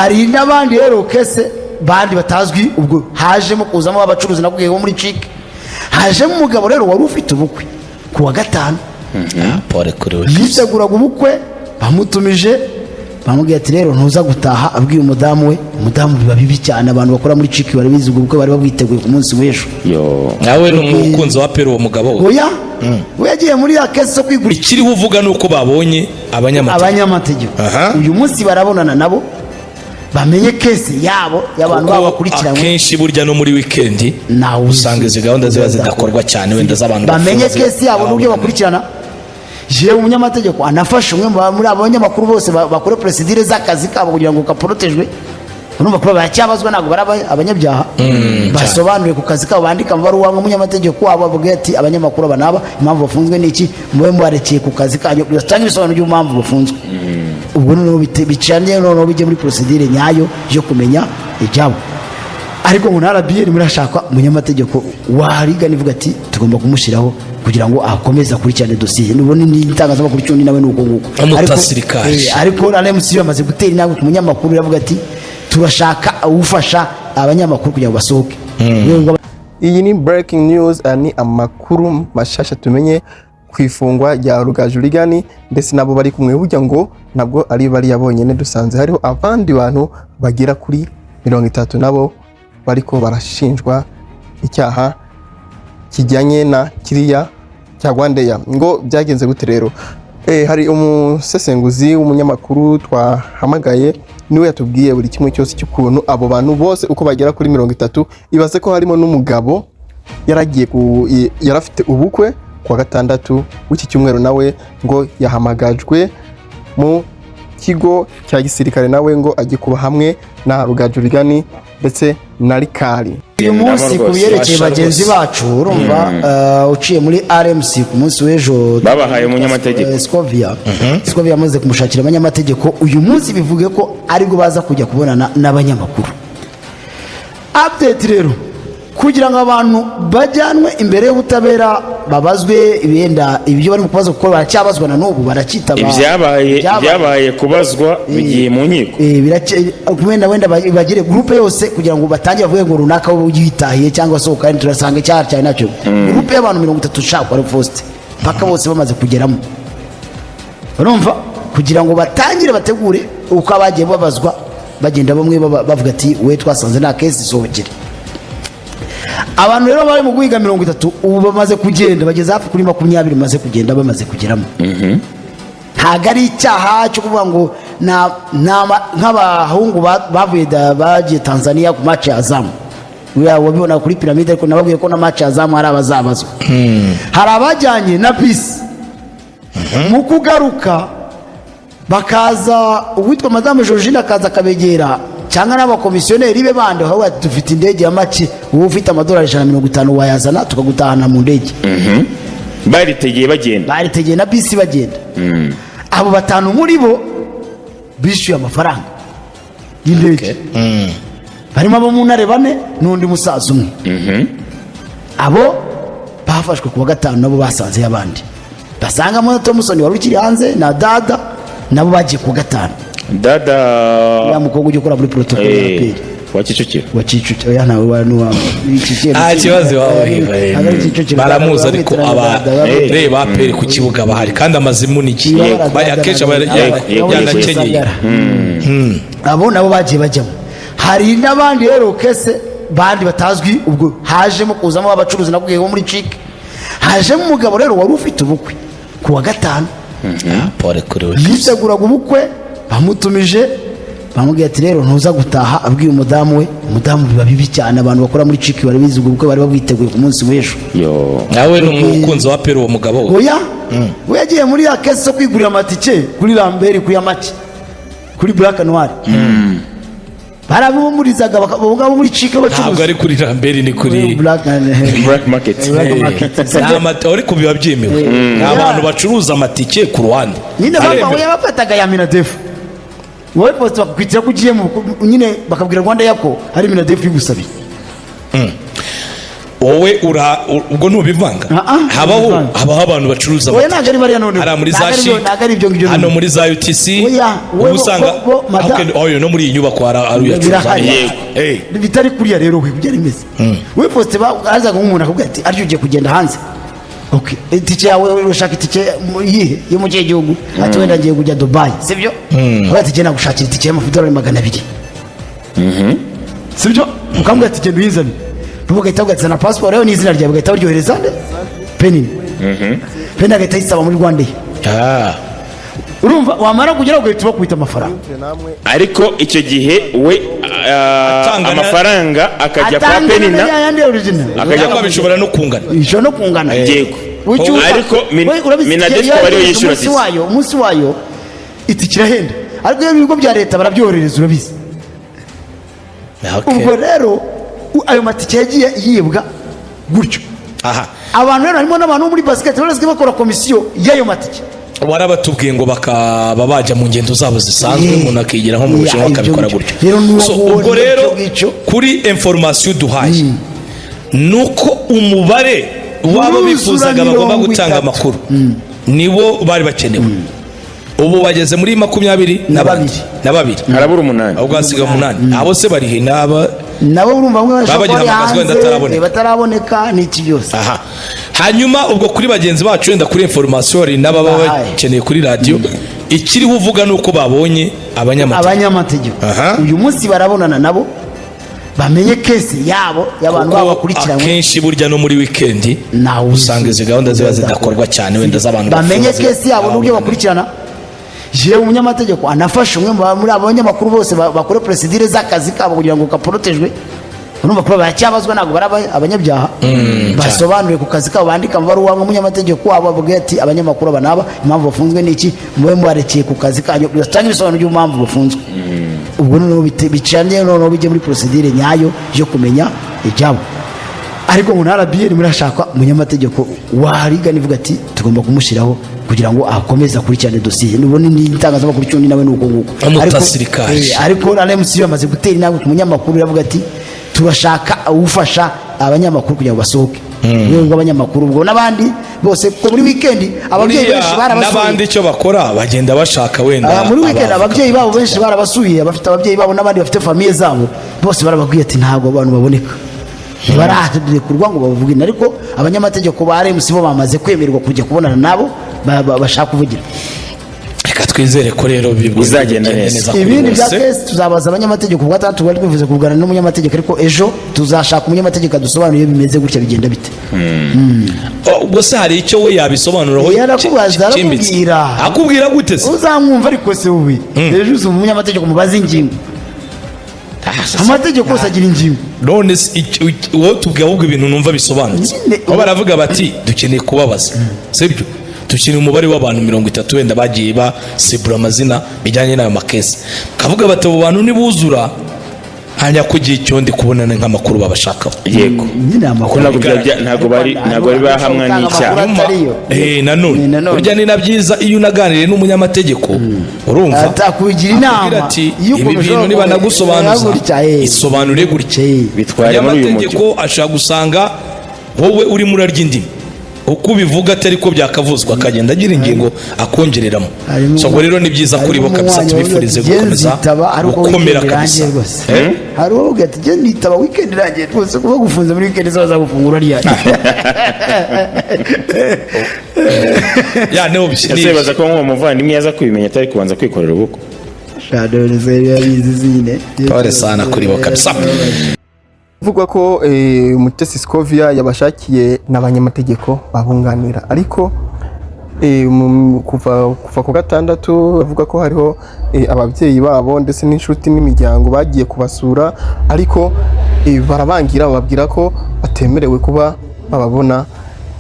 Hari n'abandi rero case bandi batazwi. Ubwo hajemo kuzamo abacuruzi nakubwiye bo muri cike, hajemo umugabo rero wari ufite ubukwe ku wa gatanu. Pole kuri we. Yiteguraga ubukwe, bamutumije, bamubwiye ati: "Rero ntuza gutaha." Abwiye umudamu we, umudamu biba bibi cyane. Abantu bakora muri ciki barabizi. Ubwo bukwe bari babwiteguye ku munsi w'ejo. Yo. Nawe ni umukunzi wa APR, uwo mugabo we? Oya, we yagiye muri ya case zo kwigura. Ikiriho uvuga ni uko babonye abanyamategeko. Abanyamategeko. Uyu munsi barabonana nabo, bamenye case yabo y'abantu Kuko babo bakurikiranywe. akenshi burya no muri wikendi Nawe usanga izi gahunda ziba zidakorwa cyane, wenda z'abantu bamenye bafunze. case yabo n'uburyo bakurikirana. Jewe umunyamategeko anafashe umwe muri abo banyamakuru bose bakore procédure z'akazi kabo kugira ngo kaporotejwe. Urumva kuba baracyabazwa, ntabwo bari abanyabyaha. Basobanuriye ku kazi kabo, bandika amabaruwa nk'umunyamategeko wabo, bavuga ati: "Abanyamakuru aba n'aba, impamvu bafunzwe ni iki? Mube mubarekeye ku kazi kanyu, batange ibisobanuro by'impamvu bafunzwe." Ubwo noneho bicanye, noneho bijye muri procédure nyayo yo kumenya ibyabo. Ariko ngo na RBA irimo irashaka umunyamategeko warigana, ivuga ati: "Tugomba kumushyiraho kugira ngo akomeze akurikirane dosiye." Nubona n'itangazamakuru cy'undi nawe ni uko nguko. Umutasirikare. Ariko RMC yamaze gutera intambwe ku munyamakuru, iravuga ati: "Turashaka ufasha abanyamakuru kugira ngo basohoke." Iyi ni breaking news, aya ni amakuru mashasha tumenye ku ifungwa rya Rugaju Reagan ndetse nabo bari kumwe. Burya ngo ntabwo ari bariya bonyine, dusanze hariho abandi bantu bagera kuri 30 nabo bariko barashinjwa icyaha kijyanye na kiriya cya RwandAir. Ngo byagenze gute rero? Hari umusesenguzi w'umunyamakuru twahamagaye, niwe yatubwiye buri kimwe cyose cy'ukuntu abo bantu bose uko bagera kuri 30. Ibaze ko harimo n'umugabo yaragiye yarafite ubukwe ku wa gatandatu w'iki cyumweru, nawe ngo yahamagajwe mu kigo cya gisirikare, nawe ngo ajye kuba hamwe na Rugaju Reagan ndetse na Rikari. Uyu munsi ku byerekeye Basha bagenzi rwose. bacu, urumva, uciye muri RMC ku munsi w'ejo Babahaye umunyamategeko. Scovia yamaze kumushakira abanyamategeko. Uyu munsi bivuge ko aribwo baza kujya kubonana n'abanyamakuru. Update rero, kugira ngo abantu bajyanwe imbere y'ubutabera, babazwe ibenda ibyo barimo kubaza, kuko baracyabazwa na n'ubu, baracyitaba. Ibyabaye. Ibyabaye. Ibyabaye kubazwa bigiye mu nkiko. Wenda bagire groupe yose kugira ngo batangire bavuge ngo runaka wowe uyitahiye cyangwa se kandi turasanga icyaha cyawe nacyo. Groupe y'abantu 30 ushaka wari Faustin paka bose bamaze kugeramo, urumva, kugira ngo batangire bategure uko abagiye babazwa bagenda, bamwe bavuga ati: "We twasanze nta case, isohokere." Abantu rero bari mu guhiga 30, ubu bamaze kugenda, bageze hafi kuri 20 bamaze kugenda, bamaze kugeramo. Ntabwo ari icyaha cyo kuvuga ngo nk'abahungu bavuye bagiye Tanzania ku match ya Azam. Uriya wabibona kuri Piramide, ariko nababwiye ko na match ya Azam hari abazabazwa. Hari abajyanye na bisi, mu kugaruka bakaza, uwitwa Madamu Georgine akaza akabegera, cyangwa n'abakomisiyoneri be bandi, bakavuga ati: "Dufite indege ya make, wowe ufite amadolari 150 wayazana tukagutahana mu ndege." Baritegeye bagenda. Baritegeye na bisi bagenda. Abo batanu muri bo bishyuye amafaranga y'indege, barimo abo mu ntare bane n'undi musaza umwe. Abo bafashwe ku wa gatanu, nabo basanzeyo abandi, basangamo na Thompson wari ukiri hanze na Dada, nabo bagiye ku wa gatanu. Dada? Uriya mukobwa ujya ukora muri protocole ya APR. Wa Kicukiro. Wa Kicukiro. Oya, ntawe wa nuwa. Nta kibazo waba wibaye. Baramuzi, ariko aba reba APR ku kibuga bahari kandi amazimu ni iki. Akenshi aba yanakenyeye. Abo nabo bagiye bajyamo. Hari n'abandi rero case bandi batazwi. Ubwo hajemo kuzamo abacuruzi nakubwiye bo muri cike, hajemo umugabo rero wari ufite ubukwe ku wa gatanu. Pole kuri we. Yiteguraga ubukwe, bamutumije, bamubwiye ati: "Rero ntuza gutaha." Abwiye umudamu we, umudamu biba bibi cyane. Abantu bakora muri ciki barabizi. Ubwo bukwe bari babwiteguye ku munsi w'ejo. Yo. Nawe ni umukunzi wa APR, uwo mugabo we? Oya, we yagiye muri ya case zo kwigurira amatike kuri Lambert, kuri ya make, kuri Black Noir, barabumurizaga abo ngabo muri cike Ntabwo bacuruza. ari kuri Lambert, ni kuri Black Black market. Black market. Ni ariko biba byemewe, ni abantu bacuruza amatike ku ruhande. Nyine Biremewe. bafataga ya MINADEF, wowe poste bakakwitira ko ugiye nyine bakabwira RwandAir ko hari MINADEF igusabiye. Wowe ubwo ntubivanga. Ah, ah, Habaho ntubivanga. habaho abantu bacuruza Oya, amatike. ntabwo ari bariya noneho. Hariya muri za Ntabwo ari byo- CHIC, ntabwo ari ibyo ngibyo hano noneho. muri za UTC, Oya, uba we- usanga madam. Okay, oya, no muri iyi nyubako hari uyacuruza. Birahari. Yego. Bitari kuriya rero, we byari bimeze, we Faustin, azaga nk'umuntu akubwira ati: "Aryo ugiye kugenda hanze, okay, itike yawe, urashaka itike yihe yo mu kihe gihugu?" Ati: "Wenda ngiye kujya Dubai." Sibyo? Avuga ati: "Genda gushakira itike y'amadolari 200." Sibyo? Ukambwira ati: "Genda uyizane." Bagahita bagahita na pasiporo yawe n'izina ryawe, bagahita baryohereza nde? Penini. Penini agahita ayisaba muri Rwanda. Ah. Urumva, wamara kugera ugahita ubakubita amafaranga. Ariko icyo gihe we Atanga amafaranga akajya kwa Atanga Penina. yandi original. Akajya Cyangwa bishobora no kungana. Ishobora no kungana. Yego. Icyo Ariko we urabizi, Minadef iyo akaba ariyo yohereje yishyura umunsi tike. wayo, umunsi wayo itike irahenda, ariko iyo ibigo bya leta barabyoherereza, urabizi. Okay. Ubwo rero ayo matike yagiye yibwa gutyo. Aha. Abantu rero, harimo n'abantu bo muri basket basigaye bakora komisiyo y'ayo matike. Warabatubwiye ngo bakaba bajya mu ngendo zabo zisanzwe, umuntu akigira nko mu Bushinwa, ibyo akabikora ngibyo. gutyo. Rero n'uwo So, nguwo ubwo n'icyo rero ngicyo. kuri information duhaye ni uko umubare wabo Uruzura bifuzaga bagomba 30. gutanga amakuru nibo bari bakenewe, ubu bageze muri 20 Na na babiri babiri. na babiri. Harabura umunani. Ahubwo hasigaye umunani. Abo se barihe? N'aba Nabo urumva bamwe Baba bashobora kuba bari bagihamagazwa wenda hanze, bataraboneka. bataraboneka n'iki byose. Aha, hanyuma ubwo kuri bagenzi bacu, wenda kuri information, hari n'ababa Bahaye. bakeneye kuri radiyo, ikiriho uvuga ni uko babonye abanyamategeko. Abanyamategeko. Aha. Uyu munsi barabonana nabo, bamenye case yabo y'abantu babo Kuko bakurikiranywe. akenshi burya no muri wikendi Nawe uzi. usanga izi gahunda ziba zidakorwa cyane, wenda z'abantu bamenye bafunze. case yabo n'uburyo bakurikirana. Jewe umunyamategeko anafashe umwe muri abo banyamakuru bose bakora procédure z'akazi kabo kugira ngo kaporotejwe. Urumva kuba baracyabazwa, ntabwo baraba abanyabyaha. Basobanure ku kazi kabo, bandika amabaruwa nk'umunyamategeko wabo, bavuga ati: "Abanyamakuru aba n'aba, impamvu bafunzwe ni iki, mube mubarekeye ku kazi kanyu." Batange ibisobanuro by'impamvu bafunzwe. Ubwo noneho bicanye, noneho bijye muri procédure nyayo yo kumenya ibyabo. Ariko ngo na RBA murashaka umunyamategeko warigana, ivuga ati: "Tugomba kumushyiraho kugira ngo akomeze akurikirane dosiye." Nubona n'itangazamakuru cy'undi nawe ni uko nguko. Umutasirikari. Ariko RMC yamaze gutera intambwe ku munyamakuru, iravuga ati: "Turashaka ufasha abanyamakuru kugira ngo basohoke." Urwego rw'abanyamakuru ubwo n'abandi bose, kuko muri weekend ababyeyi Buriya benshi barabasuye. N'abandi icyo bakora, bagenda bashaka wenda Muri weekend abavoka. ababyeyi babo benshi barabasuye, abafite ababyeyi babo n'abandi bafite famille zabo bose barababwiye ati: "Ntabwo abantu baboneka, ntibararekurwa ngo bavuge." Ariko abanyamategeko ba RMC bo bamaze kwemererwa kujya kubonana nabo bashaka kuvugira. Reka twizere ko rero Bizagenda neza. kuri Ibindi bya bose. case tuzabaza abanyamategeko. Ku gatandatu twari twifuza kuvugana n'umunyamategeko, ariko ejo tuzashaka umunyamategeko adusobanurire bimeze gutya, bigenda bite. Oh, ubwo se hari icyo we yabisobanuraho Yarakubaza, cyimbitse? arakubwira. Akubwira gute se? Uzamwumva. Ariko se wowe ejo uzumva umunyamategeko, mubaze ingingo. Amategeko yose agira ingingo. None se wowe tubwira ahubwo ibintu numva bisobanutse. Aho baravuga bati: "Dukeneye kubabaza," sibyo? "Dukeneye umubare w'abantu 30," wenda bagiye basibura amazina bijyanye n'ayo ma case, kavuga bati: "Abo bantu nibuzura hanya kugira icyo ndi kubona nk'amakuru babashakaho." Yego. Nyine Kuko amakuru ntabwo bari bahamwa n'icyaha. Amakuru atariyo. Nanone Ni nanone. burya ni na byiza iyo unaganiriye n'umunyamategeko, urumva, Atakugira inama akubwira ati: y'ukuntu "Ibi bintu ushobora niba nagusobanuza, gutya, isobanure gutya." Bitware muri uyu mujyi. Umunyamategeko ashobora gusanga wowe urimo urarya indimi, uko ubivuga atari ko byakavuzwa, akagenda agira ingingo akongereramo. So ubwo rero ni byiza kuri bo Harimo kabisa, umunywanyi tubifurize wavuze ati, gukomeza "Jye nzitaba ariko gukomera weekend kabisa." irangiye rwose. Eh? Hari uwo ati: "Jye nitaba weekend irangiye rwose." Kuba gufunze muri weekend, zo bazagufungura ryari? Ya, niho Ese bibaza ko nk'uwo muvandimwe yaza kubimenya atari kubanza kwikorera ubukwe? Pole sana kuri bo kabisa. Bivugwa ko Mutesi Scovia yabashakiye n'abanyamategeko babunganira, ariko kuva ku gatandatu bavuga ko hariho ababyeyi babo ndetse n'inshuti n'imiryango bagiye kubasura, ariko barabangira, bababwira ko batemerewe kuba bababona.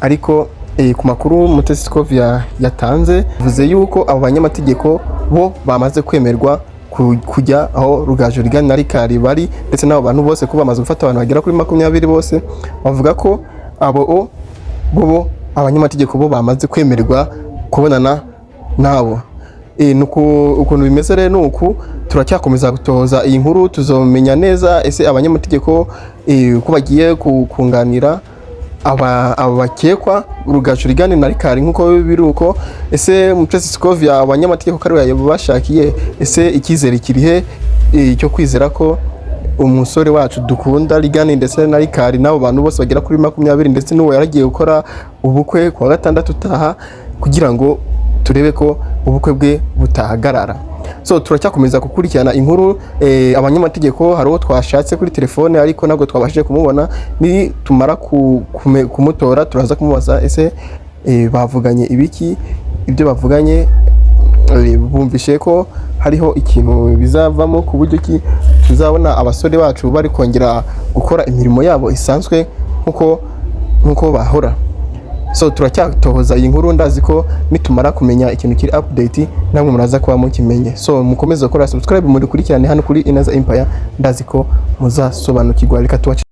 Ariko ku makuru Mutesi Scovia yatanze, bivuze yuko abo banyamategeko bo bamaze kwemerwa kujya aho Rugaju Reagan na Rikari bari, ndetse n'abo bantu bose, ko bamaze gufata abantu bagera kuri 20 bose. Bavuga ko abo bo abanyamategeko bo bamaze kwemererwa kubonana nabo. Nuko ukuntu bimeze rero ni uku. Turacyakomeza gutohoza iyi nkuru, tuzomenya neza ese abanyamategeko uko bagiye kunganira aba bakekwa Rugaju Reagan na Rikari nk'uko biri uko. Ese Mutesi Scovia, abanyamategeko kari bashakiye, ese icyizere kirihe cyo kwizera ko umusore wacu dukunda Reagan ndetse na Rikari n'abo bantu bose bagera kuri 20 ndetse n'uwo yaragiye gukora ubukwe kuwa gatandatu utaha, kugira ngo turebe ko ubukwe bwe butahagarara? So turacyakomeza gukurikirana inkuru. Abanyamategeko hari uwo twashatse kuri telefone ariko ntabwo twabashije kumubona. Nitumara kumutora turaza kumubaza ese bavuganye ibiki, ibyo bavuganye bumvishe ko hariho ikintu bizavamo ku buryo ki tuzabona abasore bacu bari kongera gukora imirimo yabo isanzwe nkuko bahora. So turacyatohoza iyi nkuru, ndazi ko nitumara kumenya ikintu kiri update namwe muraza kuba mukimenye. So mukomeze gukora subscribe, murikurikirane hano kuri Inaza Empire, ndazi ko muzasobanukirwa. Reka tubace.